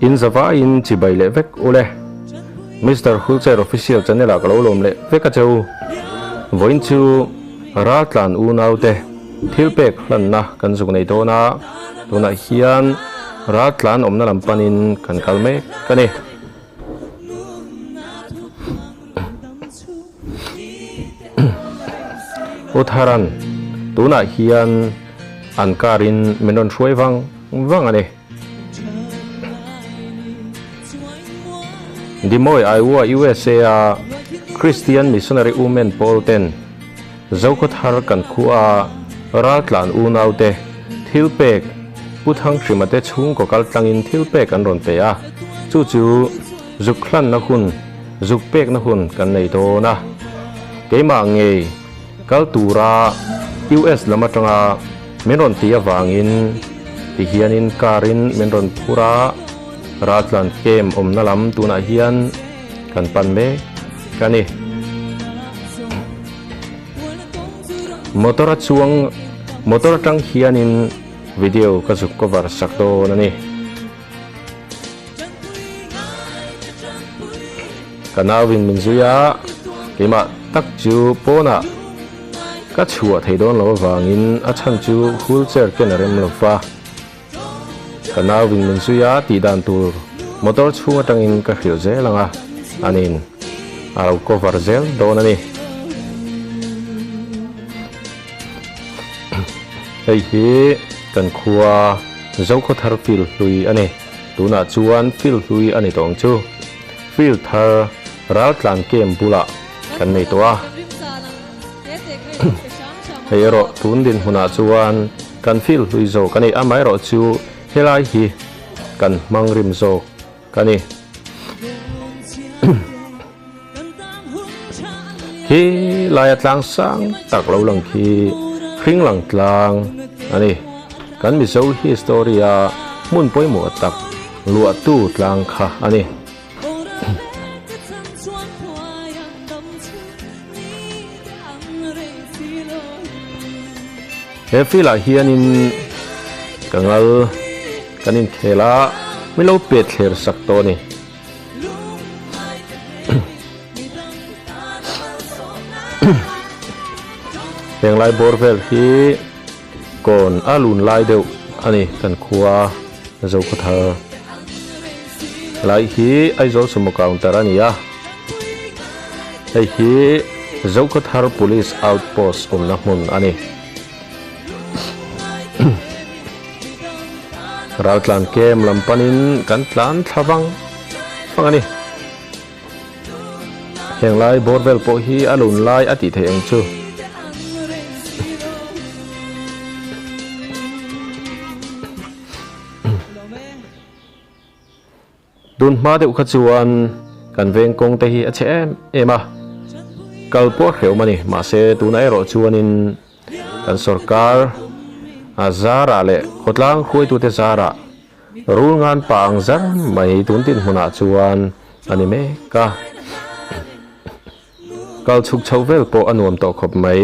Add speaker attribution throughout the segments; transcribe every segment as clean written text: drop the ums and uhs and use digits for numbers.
Speaker 1: In zavaiin chibai leh vek ule. Mister Wheelchair Official channel ah ka lo lawm leh vek a cheu. Vawiin chu Raltlan unaute thil pek hlanna kan zuk nei dawn a, tunah hian Raltlan awmna lam panin kan kal mek a ni. U Tharan, tunah hian an car in min rawn hruai vang vang a ni. Des Moines, Iowa, USA a Christian Missionary Women pawl ten Zokhawthar kan khua a raltlan unaute thil pek Pu Thanghrima te chhungkaw kal tlangin thil pek an rawn pe a, chu chu zuk hlanna hun, zuk pekna hun kan nei dawn a. Keimah ngei kal tura US lam atanga min rawn tih avangin ti hianin car in min rawn phur a, raltlan camp awmna lam tunah hian kan pan mek a ni. Motor a chuang motor atang hianin video ka zuk cover sak dawn a ni. Ka nauin min zui a, keimah tak chu pawnah ka chhuah thei dawn lo avangin a chhan chu wheelchair ken a rem lo va. Ka nauin min zui a tih dan tur motor chhung atangin ka hrilh zel ang a, anin a lo cover zel dawn a ni. Hei hi kan khua Zokhawthar field hlui a ni. Tunah chuan field hlui a ni tawh ang chu. Field thar raltlan camp bulah kan nei tawh a. Hei erawh tun dinhmunah chuan kan field hlui zawk a ni. Amaherawh chu helai hi kan hmang rim zawk a ni. Khi laia tlang sang tak lo lang khi hring lang tlang a ni. Kan Mizo history-a hmun pawimawh tak luahtu tlang kha a ni. He field ah hianin ka ngal kan inkhel a, min lo pet thler sak tawh a ni. Heng lai bawr vel hi kawn a lun lai deuh a ni kan khua Zokhawthar lai hi Aizawl sumo counter a ni a hei hi Zokhawthar police outpost awmna hmun a ni. Raltlan kem lam panin kan tlan thla vang vang a ni. Heng lai bawr vel pawh hi a lun lai a tih theih ang chu. Tun hma deuh kha chuan kan veng kawng te hi a chhe em em a, kal pawh a hrehawm a ni. Mahse tunah erawh chuanin kan sorkar a zarah leh khawtlang hruaitute zarah rul ngan pah ang zar mai tun dinhmunah chuan a ni mek a. Kal chhuk chhoh vel pawh a nuam tawh khawp mai.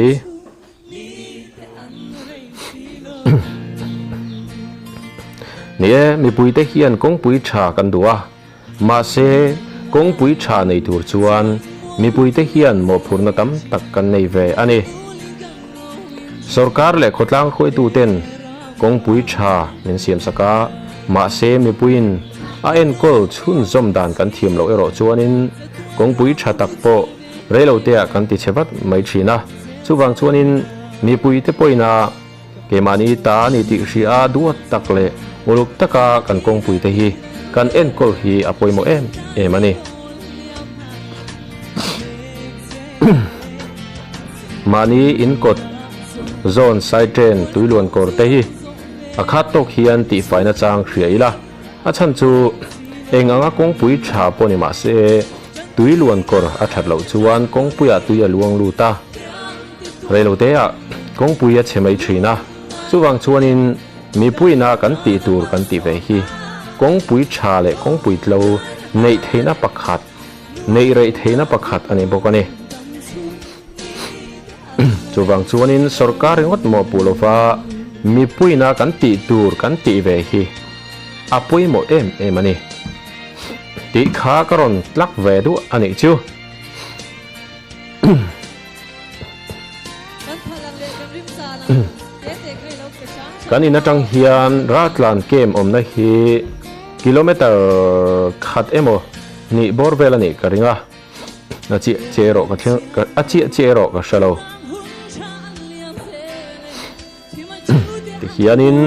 Speaker 1: Ni e, mipuite hian kawngpui tha kan duh a, mahse kawngpui tha nei tur chuan mipuite hian mawhphurhna tam tak kan nei ve a ni. Sorkar leh khawtlang hruaituten kawngpui tha min siamsak a, mahse mipuiin a enkawl chhunzawm dan kan thiam loh erawh chuanin kawngpui tha tak pawh reiloteah kan ti chhe vat mai thin a. Chuvang chuanin mipuite pawhin a keimahni ta a ni tih hria a duat tak leh uluk taka kan kawngpuite hi kan enkawl hi a pawimawh em em a ni. Mahni inkawt zawn saiṭen tuiluan kawr te hi a khat tawk hian tihfaina chang hria ila, a chhan chu eng anga kawngpui tha pawh ni mahse tuiluan kawr a that loh chuan kawngpuiah tui a luang lut a, reiloteah kawngpui a chhe mai thin a, chuvang chuanin mipuiina kan tih tur kan tih ve hi kawngpui tha leh kawngpui tlo neih theihna pakhat. Neih reih theihna pakhat a ni bawk a ni. Chuvang chuanin sorkar ringawt mawhpuh lova mipuina kan tih tur kan tih ve hi a pawimawh em em a ni tih kha ka rawn tlak ve duah a nih chu. Kan in atang hian raltlan camp awmna hi kilometer khat emaw hnih bawr vel a nih ka ring a, a chiah chiah erawh ka thleng a chiah chiah erawh ka hre lo. Tihianin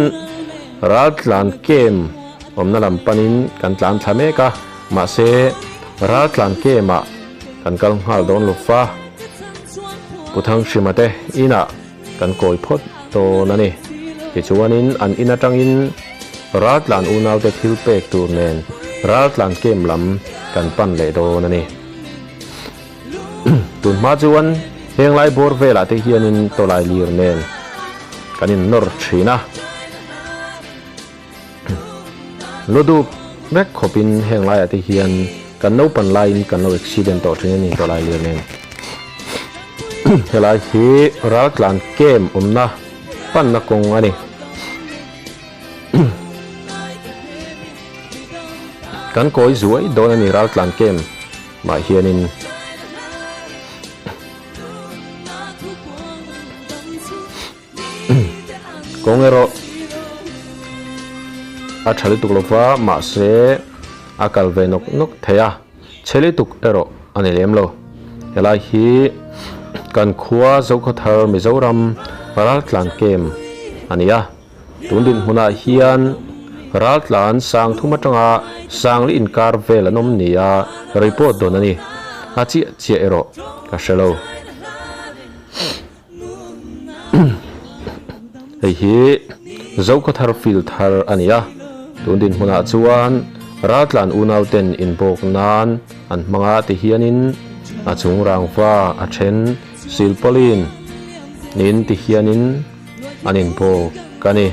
Speaker 1: raltlan camp awmna lam panin kan tlan thla mek a, mahse raltlan camp ah kan kal nghal dawn lo fa. Pu Thanghrima te inah kan kawi phawt dawn a ni. Tichuanin an in atangin raltlan unaute thil pek tur nen raltlan camp lam kan pan leh dawn a ni. Tun hma chuan heng lai bawr velah te hianin tawlai lir nen kan in nawr thin a. Lu dup vek khawpin heng laiah te hian kan naupan laiin kan lo accident tawh thin a ni tawlai lir nen. Helai hi raltlan camp awmna panna kawng a ni. Kan kawi zuai dawn a ni raltlan camp. Mah hianin kawng erawh a tha lutuk lo va, mahse a kal ve nawk nawk thei a, chhe lutuk erawh a ni lem lo. Helai hi kan khua Zokhawthar Mizoram raltlan camp a ni a. Tun dinhmunah hian raltlan sang thum atanga sangli inkar vel an awm nia report dawn a ni. A chiah chiah erawh ka hre lo. Hei hi Zokhawthar field thar a ni a, tun dinhmunah chuan raltlan unauten inbawk nan an hmang a ti hianin a chung rangva a then silpauline in ti hianin An inbawk a ni.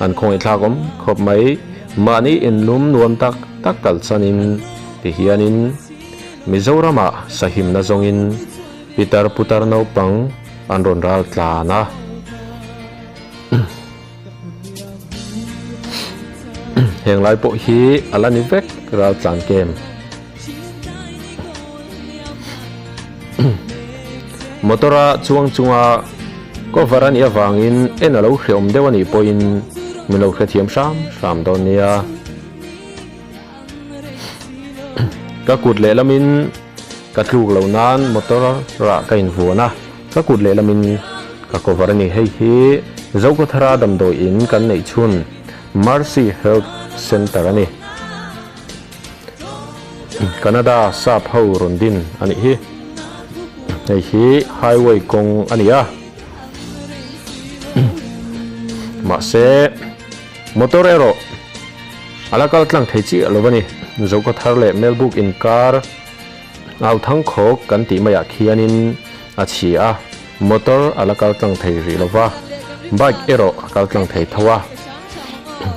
Speaker 1: An khawngaihthlak awm khawp mai. Mahni inlum nuam tak tak kal chanin ti hianin Mizoramah sahimna zawngin pitar putar naupang an rawn ral tlan a. Heng lai pawh hi a la ni vek ral tlan kem. Motor a chuang chunga cover a nih avangin en a lo hreawm deuh a nih pawhin min lo hrethiam hram hram dawn nia. Ka kut lehlamin ka tluk loh nan motor rah ka invuan a, ka kut lehlamin ka cover a ni. Hei hi Zokhawthara damdawi in kan neih chhun Mercy Health Centre a ni. Canada sap ho rawn din a nih hi. Hei hi highway kawng a ni a. Mahse motor erawh a la kal tlang thei chiah lo a ni. Zokhawthar leh Melbourne inkar au thang khawk kan tih maiah khianin a chhi a, motor a la kal tlang thei rih lo va, bike erawh a kal tlang thei tho a.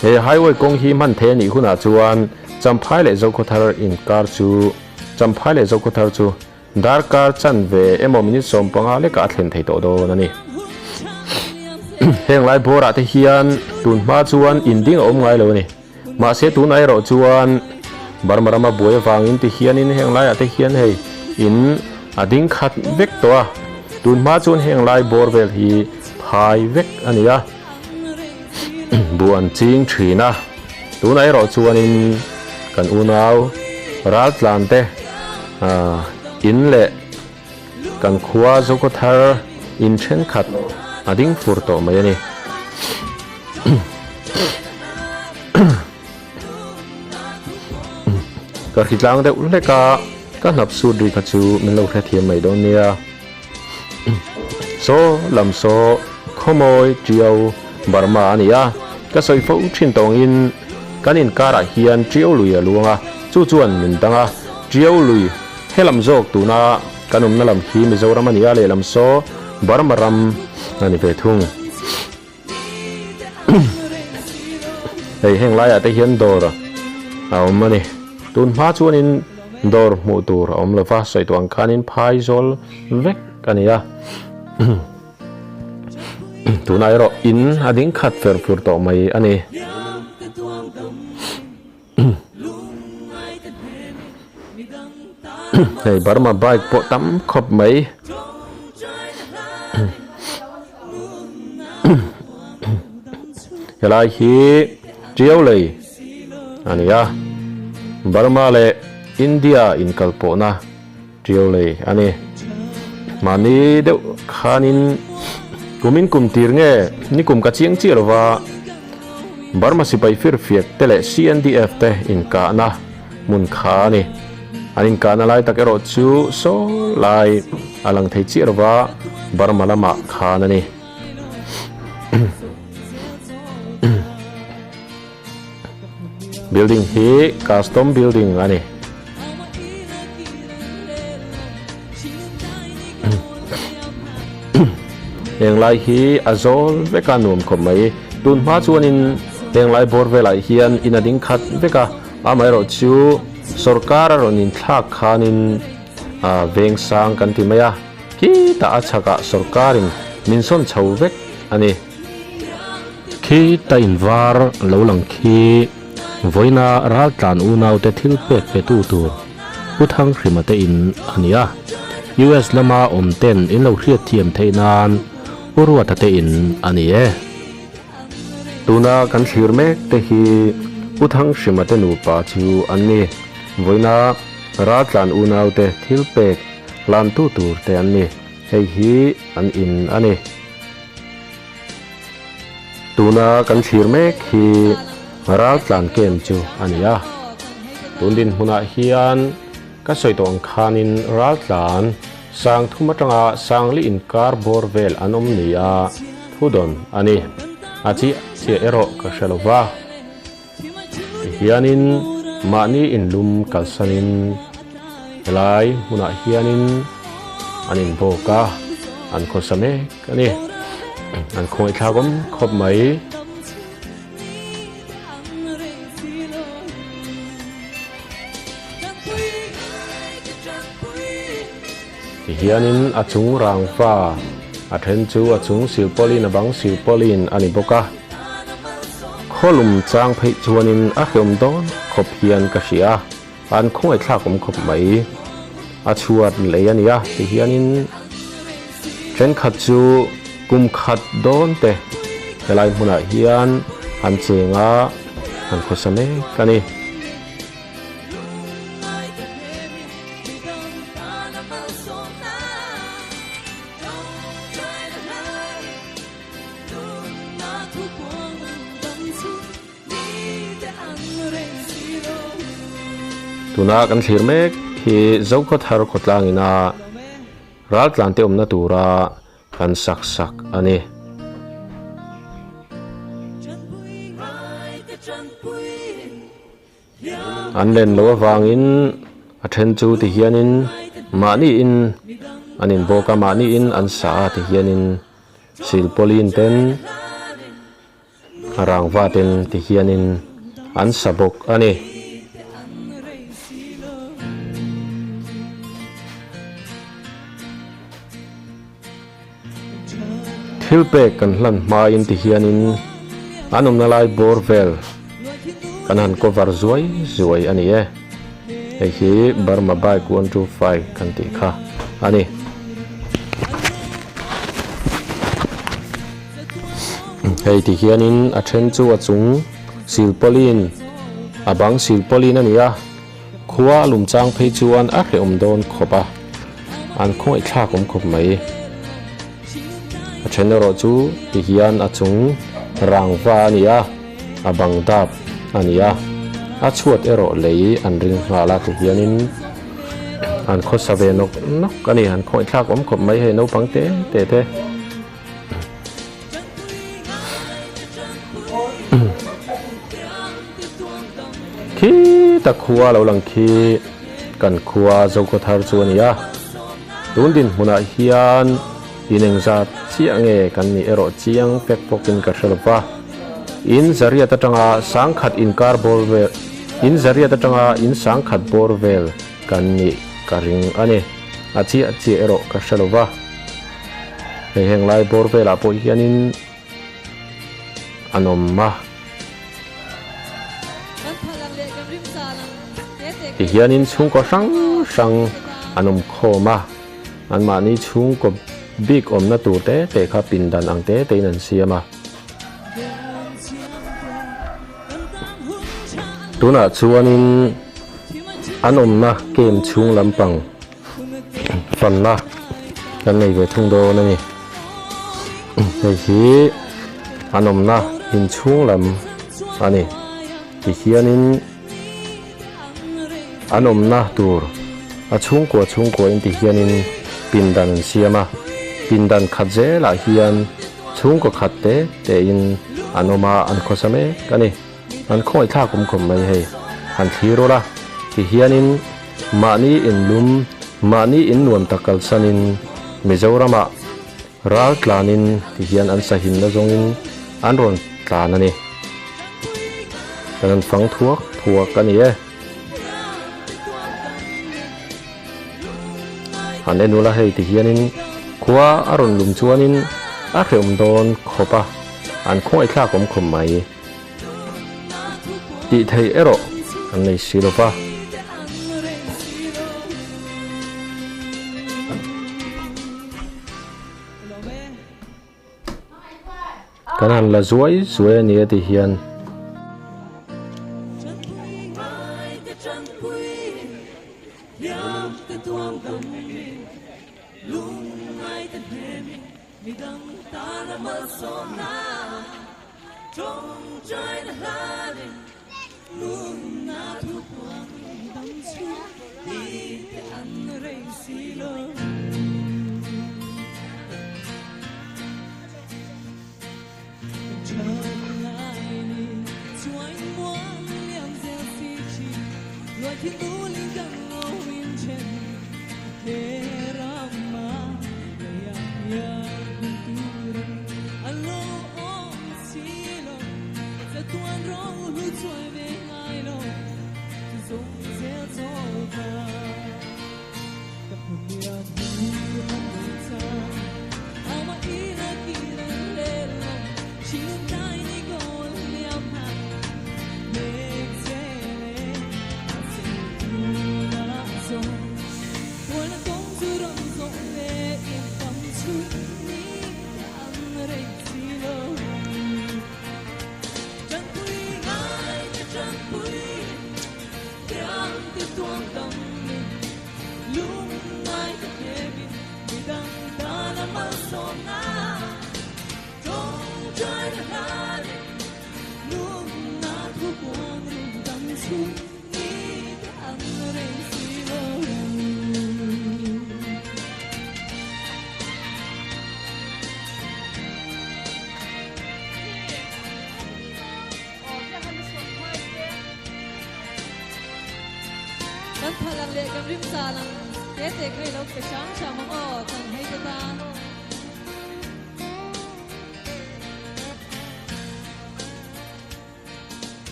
Speaker 1: He highway kawng hi hman thei a nih hunah chuan Champhai leh Zokhawthar inkar chu Champhai leh Zokhawthar chu Darkar chanve emaw minute 15 lekah a thlen thei tawh dawn a ni. Heng lai bawrah te hian tun hma chuan in ding a awm ngai lo a ni. Mahse tunah erawh chuan Burma rama buai avangin ti hianin heng laiah te hian hei in a ding khat vek tawh a. Tun hma chuan heng lai bawr vel hi phai vek a ni a, buh an ching thin a. Tunah erawh chuanin kan unau raltlan te in leh kan khua Zokhawthar in thenkhat a ding fur tawh mai a ni. Ka hritlang deuh hlek a, ka hnap sut ri kha chu min lo hrethiam mai dawn nia. Saw lam saw khawmawi Tiau Burma a ni a, ka sawi fo thin tawngin kan inkarah hian Tiau lui a luang a, chu chuan min dang a, Tiau lui he lam zawk tuna kan awmna lam hi Mizoram a ni a, lehlam saw Burma ram a ni ve thung. Hei heng laiah te hian dawr a awm a ni. Tun hma chuanin. Dawr hmuh tur a awm lova, sawi tawh ang khanin phaizawl vek a ni a. Tunah erawh in a ding khat fer fur tawh mai a ni. Hei Burma bike pawh tam khawp mai. Helai hi Tiau lei a ni a, Burma leh India inkalpawhna Tiau lei a ni. Mahni deuh khanin kumin kum tir nge nikum ka chiang chiah lova Burma sipai firfiak te leh CNDF te inkahna hmun kha a ni. An inkahna lai tak erawh chu saw lai a lang thei chiah lova Burma lamah khan a ni. Building hi custom building a ni. Heng lai hi a zawl vek a nuam khawp mai. Tun hma chuanin heng lai bawr velah hian in a ding khat vek a, amaherawh chu sorkar a rawn inthlak khanin veng sang kan ti mai a, khitah a chhakah sorkarin min sawn chho vek a ni. Khita invar lo lang khi vawiina raltlan unaute thil pek petu tur Pu Thanghrima te in a ni a, US lama awm ten in lo hriatthiam theih nan Pu Ruata te in a ni e. Tuna kan thlir mek te hi Pu Thanghrima te nupa chu an ni, vawiina raltlan unaute thil pek hlantu tur te an ni, hei hi an in a ni. Tuna kan thlir mek hi raltlan kem chu a ni a, tun dinhmunah hian ka sawi tawh ang khanin raltlan sang thum atanga sangli inkar bawr vel an awm ni a thudawn a ni. A chiah chiah erawh ka hre lo va, tihianin mahni inlum kalsanin helai hmunah hianin an inbawk a, an khawsa mek. Ka ni, an khawngaihthlak awm khawp mai. Tihianin a chung rangva, a then chu a chung silpawlin a bang silpawlin a ni bawk a. Khawlum chang pheih chuanin a hlawm dawn khawp hian ka hria a, an khawngaihthlak awm khawp mai. A chhuat lei a nia tihianin. Thenkhat chu kum khat dawn te helai hmunah hian an cheng a, an khawsa mek a ni. Tuna kan thlir mek hi Zokhawthar khawtlang ina Raltlan te awmna tura kan sak sak a ni. An len loh avangin a then chu ti hianin mahniin an inbawk a, mahniin an sa a ti hianin silpawlin ten A rangva ten ti hianin an sa bawk a ni. Thil pek kan hlan hmain ti hianin an awmna lai bawr vel kan han cover zuai zuai a ni e. Hei hi Burma bike 125 kan tih kha a ni. Hei ti hianin a then chu a chung silpawlin a bang silpawlin a ni a, khua a lum chang phei chuan a hrehawm dawn khawp a, an khawngaihthlak awm khawp mai. A then erawh chu ti hian a chung rangva a ni a, a bang dap a ni a, a chhuat erawh lei an ring nghal a ti hianin an khawsa ve nawk nawk a ni, an khawngaihthlak awm khawp mai hei naupang te te te. Khita khua lo lang khi kan khua Zokhawthar chu a ni a, tun dinhmunah hian in engzat chiah nge kan nih erawh chiang fek bawkin ka hre lo va, in zariat atanga sangkhat inkar bawr vel in zariat atanga in sangkhat bawr vel. kan nih ka ring a ni. A chiah chiah erawh ka hre lo va. Hei heng lai bawr velah pawh hianin an awm a. Tihianin chhungkaw hrang hrang an awm khawm a, anmahni chhungkaw bik awmna tur te te kha pindan ang te tein an siam a. Tunah chuanin an awmna camp chhung lampang fanna kan nei ve thung dawn a ni. Hei hi an awmna inchhung lam a ni. Tihianin an awmna tur a chhungkua chhungkua in tihianin pindan an siam a. Pindan khat zelah hian chhungkaw khat te tein an awm a, an khawsa mek a ni. An khawngaihthlak awm khawp mai hei. Han thlir rawlh a, tihianin mahni inlum, mahni innuam tak kalsanin Mizoramah ral tlanin tihian an sahimna zawngin an rawn tlan a ni. Kan han fang thuak thuak a ni e. Han en ula hei tihianin khua a rawn lum chuanin a hrehawm dawn khawp a, an khawngaihthlak awm khawp mai. Tih theih erawh an nei si lo va. Kan han la zuai zuai a ni a ti hian.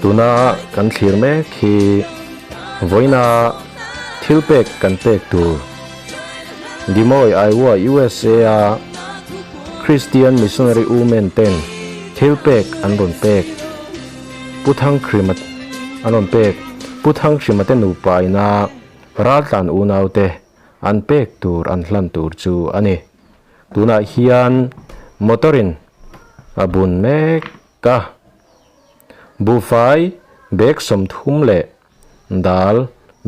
Speaker 1: Tuna kan thlir mek hi vawiina thil pek kan pek tur Des Moines, Iowa, USA a Christian Missionary Women ten thil pek an rawn pek Pu Thangkhrima an rawn pek Pu Thangkhrima te nupa ina raltlan unaute an pek tur an hlan tur chu a ni. Tunah hian motor in. a bun mek a. Buhfai bag 30 leh dal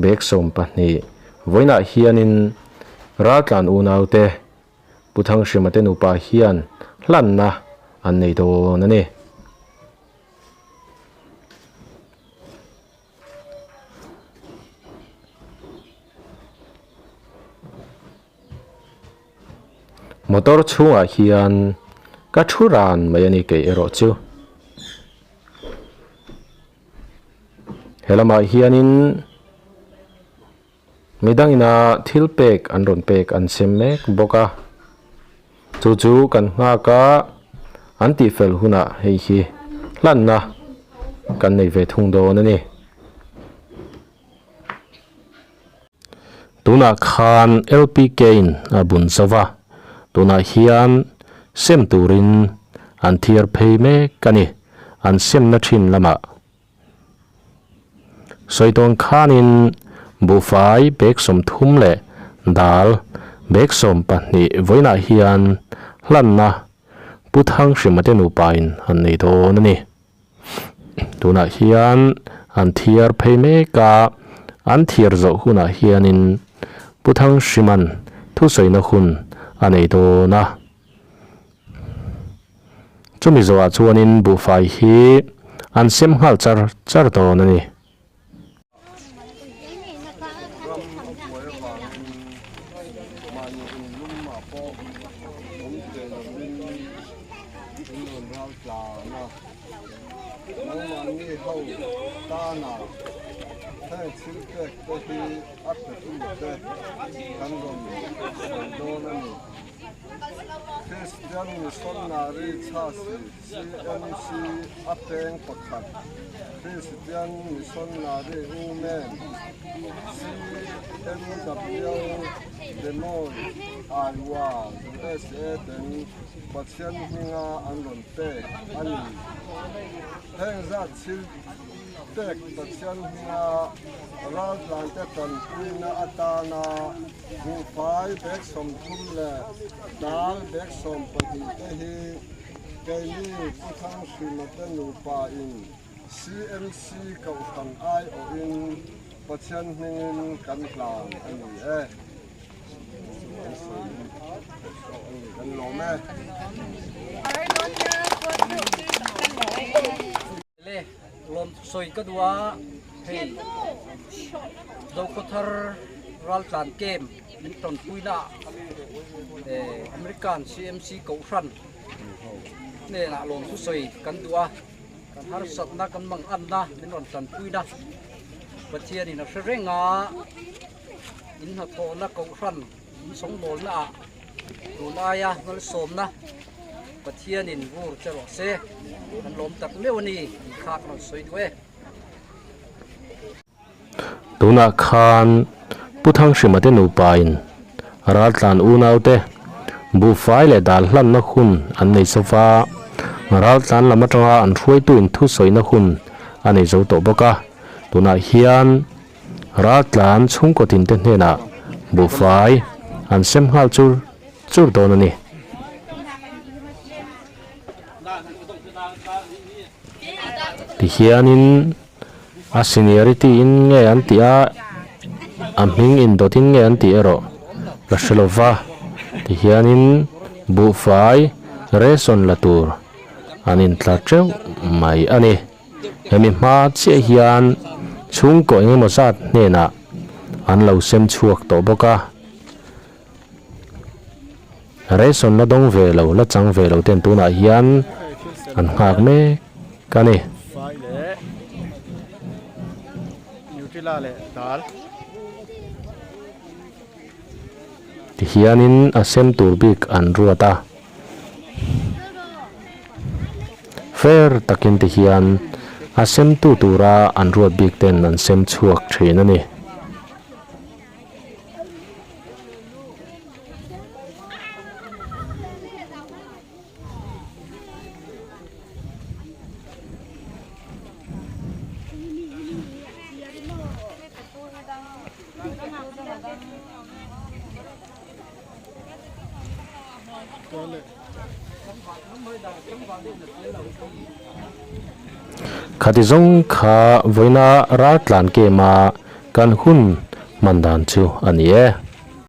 Speaker 1: bag 12 vawiinah hianin raltlan unaute Pu Thanghrima te nupa hian hlanna an nei dawn a ni. Motor chhungah hian ka thu ran mai a ni kei erawh chu. He lamah hianin midangina thil pek an rawn pek an sem mek bawk a. Chu chu kan nghak a, an tihfel hunah hei hi hlanna kan nei ve thung dawn a ni. Tunah khan LPK in a bun zo va, tunah hian sem turin an thiar phei mek a ni, an semna thin lamah. Sawi tawn khanin buhfai bag 30 leh dal bag 12 vawiinah hian hlanna Pu Thanghrima te nupain an nei dawn a ni. Tunah hian an thiar phei mek a, an thiar zawh hunah hianin Pu Thangsima'n thusawina hun a nei dawn a. Chumi zawhah chuanin buhfai hi an sem nghal char char dawn a ni.
Speaker 2: Ram a buai avangin mahni inlumah pawh awm thei lovin in rawn ral tlan a. Nangmahni ho tana heng thil pek te hi a petu te kan rawn sawi dawn a ni. Kristian Missionary Church CMC a peng pakhat, Kristian Missionary Women, CMW, Des Moines, Iowa, USA ten Pathian hminga an rawn pek a ni. Heng zat thil pek Pathian hminga raltlante tanpuina atana buhfai bag 30 leh dal bag 12 te hi Keini Pu Thanghrima te nupa in CMC Kohhran aiawhin Pathian hmingin kan hlan a ni e. Chu kan sawi tawh a ni, kan lawm e.
Speaker 3: Le lawm sawi ka duh a, hei Zokhawthar raltlan camp min tawnpuina ah American CMC Kohhran hnenah lawmthu sawi kan duh a, kan harsatna kan manganna min rawn tanpuina Pathianin a hre reng a, in hnathawhna Kohhran in sawngbawlna ah tun aia malsawmna Pathianin vur che rawh se, kan lawm tak meuh a ni tih kha ka rawn sawi duh e.
Speaker 1: Tunah khan Pu Thanghrima te nupain raltlan unaute buhfai leh dal hlanna hun an nei zo va, raltlan lam atanga an hruaituin thusawina hun a nei zo tawh bawk a. Tunah hian raltlan chhungkaw tinte hnenah buhfai an sem nghal chur chur dawn a ni. Tihianin a seniority in nge an tih a, a hming indawt in nge an tih erawh ka hre lo va, tihianin buhfai ration la tur an intla teuh mai a ni. Hemi hma chiah hian chhungkaw engemaw zat hnenah an lo sem chhuak tawh bawk a. Ration la dawng ve lo, la chang ve lo ten tunah hian an nghak mek a ni. Tihianin a sem tur bik an ruat a, fair takin tihian a semtu tura an ruat bik ten an sem chhuak thin a ni. Khati zawng kha vawiina raltlan game a kan hun hman dan chu a ni e.